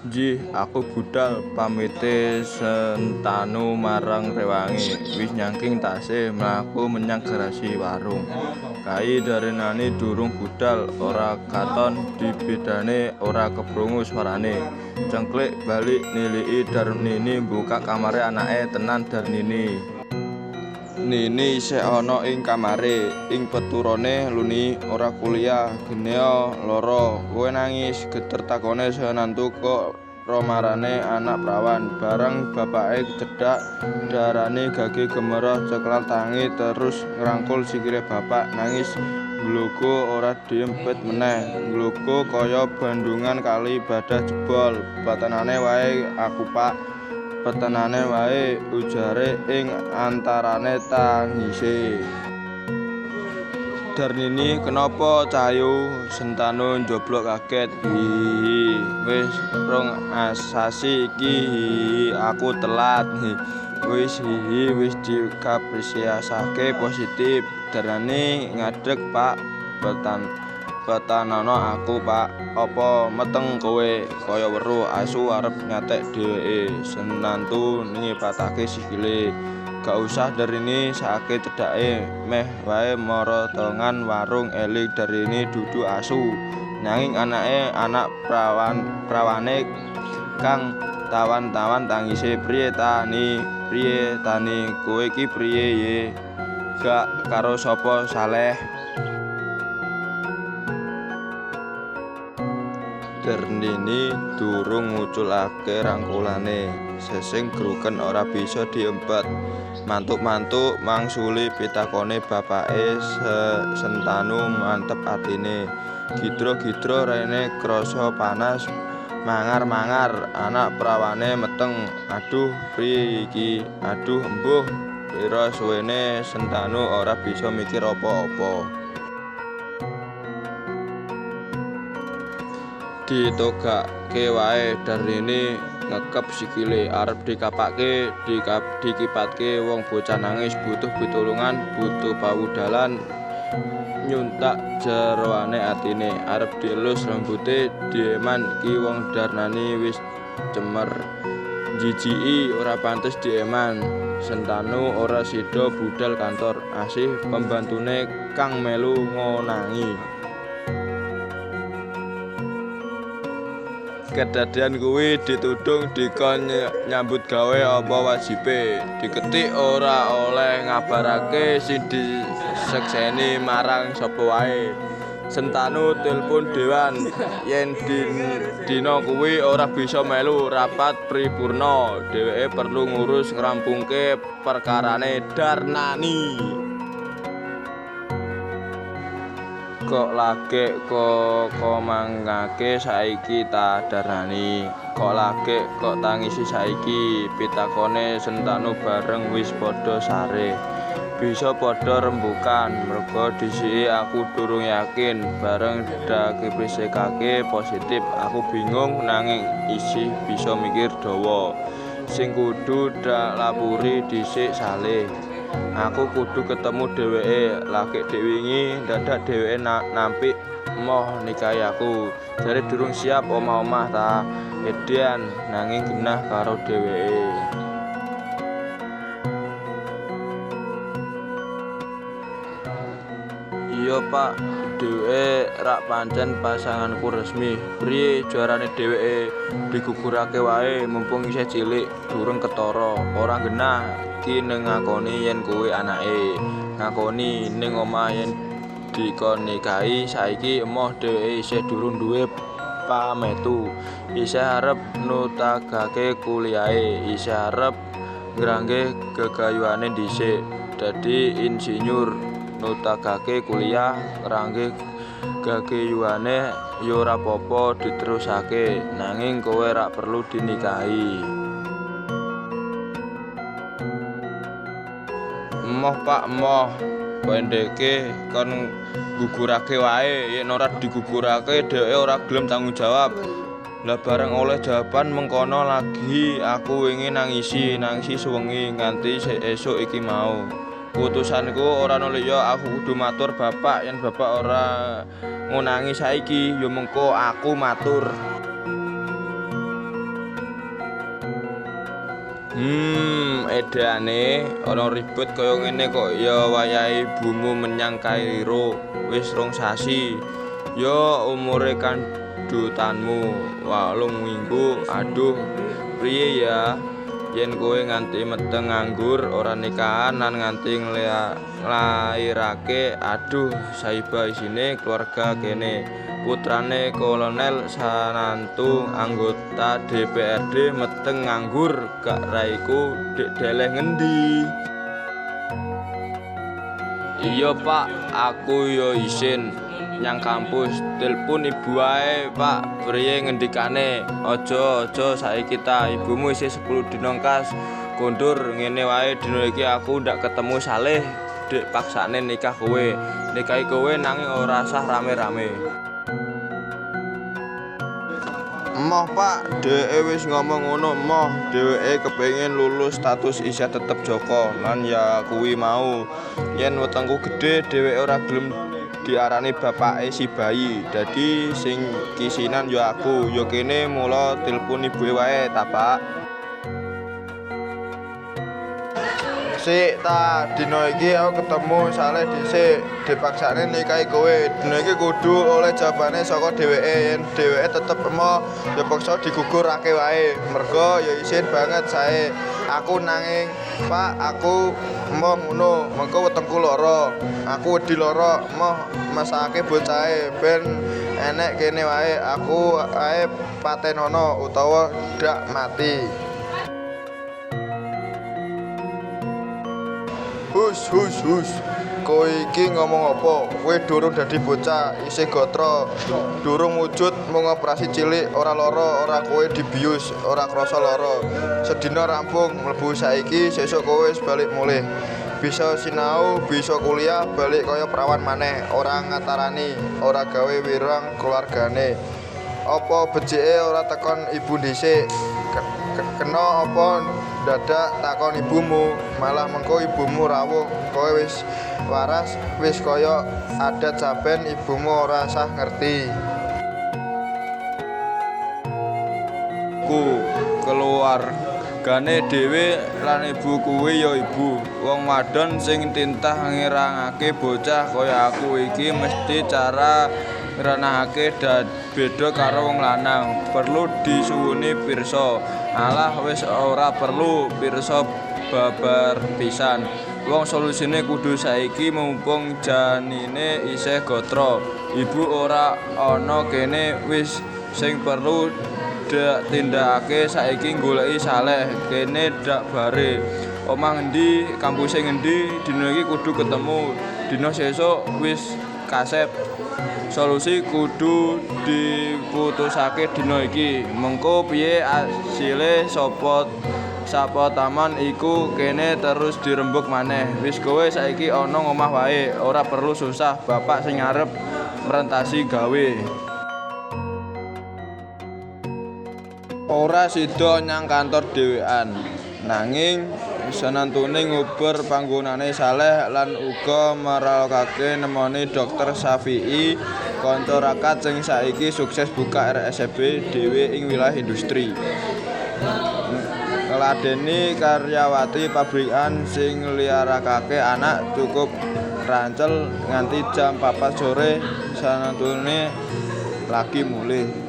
Nggih, aku budal, pamite Sentanu marang rewange. Wis nyangking tase mlaku menyang garasi warung. Kai Darnani durung budal, ora katon dibedane ora keprungu swarane. Cengklik balik niliki Darnini mbukak kamare anake tenan Darnini. Nini isih ana ing kamare, ing peturone Luni ora kuliah, geneo lara, kowe nangis, geter takone Senantu kok romarane anak prawan. Bareng bapake cedhak, Darani gage gemeroh ceklal tangi terus ngrangkul sikile bapak, nangis nglogo ora diempet meneh, nglogo kaya bendungan kali badah jebol. Petenane wae aku Pak, petenane wae, ujare ing antarane tangise. Darnini kenapa cahayu? Sentanu njoblok kaget. Hihi, wis 2 sasi iki hihi, aku telat. Hi, wis hihi, wis dikapresiasake positif. Darnani ngadeg Pak, petanono aku Pak. Apa meteng kowe? Kaya weruh asu arep nyatek dheweke. Senantu ngipatake sikile. Gak usah Darini sakake cedhake meh wae morotongan warung eling Darini dudu asu nanging anake anak prawane kang tawan-tawan tangise. Priye ta ni, priye ta ni, kowe iki priye ye? Gak karo sapa Saleh? Darnini durung nguculake rangkulane, sesing gruken ora bisa diempet. Mantuk-mantuk mangsuli pitakone bapake Sentanu mantep atine. Gidra-gidra raine krasa panas mangar-mangar, anak prawane meteng. Aduh priye iki? Aduh embuh pira suwene Sentanu ora bisa mikir apa-apa. Ditogake wae Darnini ngekep sikile arep dikapake, dikipatke wong bocah nangis butuh pitulungan, butuh pawudalan nyuntak jeroane atine. Arep dielus rambute dieman ki wong Darnani wis cemer. Jijiki ora pantes dieman. Sentanu ora sida budal kantor, asih pembantune kang melu ngonangi. Kedadean kuwi ditudung dikon nyambut gawe apa wajibe. Diketik ora oleh ngabarake sing disekseni marang sapa wae. Sentanu tilpun dewan yen dina kuwi ora bisa melu rapat pripurna. Dheweke perlu ngurus ngrampungke perkarane Darnani. Kok lagek kok komangake saiki ta Darnani? Kok lagek kok tangisi saiki? Pitakone Sentanu bareng wis padha sare. Bisa padha rembukan merga dhisiki aku durung yakin bareng dakiprisekake positif. Aku bingung nanging isih bisa mikir dawa. Sing kudu dak lapuri dhisik Saleh. Aku kudu ketemu dheweke. Lagek dek wingi dadak dheweke nampik moh nikahi aku. Jare durung siap omah-omah ta. Edan nanging genah karo dheweke. Iya Pak, dheweke rak pancen pasanganku resmi. Priye jarane dheweke digugurake wae mumpung isih cilik durung ketara. Ora genah ki ngakoni yen kuwi anake. Ngakoni ning omah yen dikon nikahi saiki emoh dheweke isih durung duwe pametu. Isih arep nutagake kuliahe, isih arep ngranggeh gegayuhane dhisik. Dadi insinyur nutagake kuliah ngranggeh gegayuhane ya ora apa-apa diterusake, nanging kowe rak perlu dinikahi. Emoh Pak, emoh. Pendeke kon gugurake wae, yen ora digugurake dheweke ora gelem tanggung jawab. Lah bareng oleh jawaban mengkono lagi aku wingi nangisi suwengi nganti esuk iki mau. Putusanku ora ana liya, aku kudu matur bapak. Yen bapak ora ngonangi saiki ya mengko aku matur. Edane ana ribet kaya ngene kok ya wayahe ibumu menyang Kairo wis 2 sasi. Ya umure kandutanmu 8 minggu. Aduh, priye ya? Yen kowe nganti meteng nganggur, ora nikahan lan nganti nglairake, aduh saiba isine keluarga kene. Putrane kolonel sanantu anggota DPRD meteng nganggur, gak raiku dik deleh ngendi? Iya Pak, aku yo isin nyang kampus. Telepon ibu ae Pak, priye ngendikane? Aja aja saiki ta, ibumu isih 10 dina kas kondur ngene wae dina iki aku ndak ketemu Saleh, dik paksane nikah kowe. Nikahi kowe nanging ora sah rame-rame. Emoh Pak, dheweke wis ngomong ngono emoh, dheweke kepengin lulus status isih tetep Joko lan ya kuwi mau. Yen wetengku gedhe dheweke ora gelem diarani bapake si bayi. Dadi sing kisinan ya aku, ya kene mula tilpun ibuke wae ta Pak. Sik ta, dina iki aku ketemu Saleh dhisik, dipaksane nikahi kowe. Dina iki kudu oleh jawabane saka dheweke. Yen dheweke tetep emoh, ya paksa digugurake wae. Merga ya isin banget sae. Aku nanging, Pak, aku emoh ngono, mengko wetengku lara. Aku wedi lara, emoh mesake bocahe ben enek kene wae, aku ae patenono utawa dak mati. Hus hus hus. Kowe iki ngomong apa? Kowe durung dadi bocah, isih gatra. Durung wujud mung operasi cilik, ora lara, ora kowe dibius, ora krasa lara. Sedina rampung mlebu saiki, sesuk kowe wis balik mulih. Bisa sinau, bisa kuliah, balik kaya prawan maneh, ora ngatarani, ora gawe wirang keluargane. Apa becike ora tekon ibu dhisik? Kena apa dadak takon ibumu, malah mengko ibumu rawuh, kowe wis waras, wis kaya adat saben ibumu ora sah ngerti. Ku keluargane dhewe lan ibu kuwi ya ibu. Wong wadon sing tintah ngirangake bocah kaya aku iki mesti cara ngranahake beda karo wong lanang. Perlu disuwuni pirsa. Alah wis ora perlu pirsa babar pisan. Wong solusine kudu saiki mumpung janine isih gatra. Ibu ora ana kene wis sing perlu dak tindakake saiki goleki Saleh. Kene dak bare. Omah ngendi, kampuse ngendi, dina iki kudu ketemu. Dina sesuk wis kasep. Solusi kudu diputusake dina iki. Mengko piye asile sapa taman iku kene terus dirembug maneh. Wis kowe saiki ana ngomah wae, ora perlu susah, bapak sing arep mrentasi gawe. Ora sida nyang kantor dhewean, nanging sanantune nguber panggonane Saleh lan uga merlokake nemoni Dr. Syafi'i, kanca rakat sing saiki sukses buka RSCB dhewe ing wilayah industri. Ngladeni karyawati pabrikan sing ngliarakake anak cukup rancel nganti jam 4 sore sanantune lagi mulih.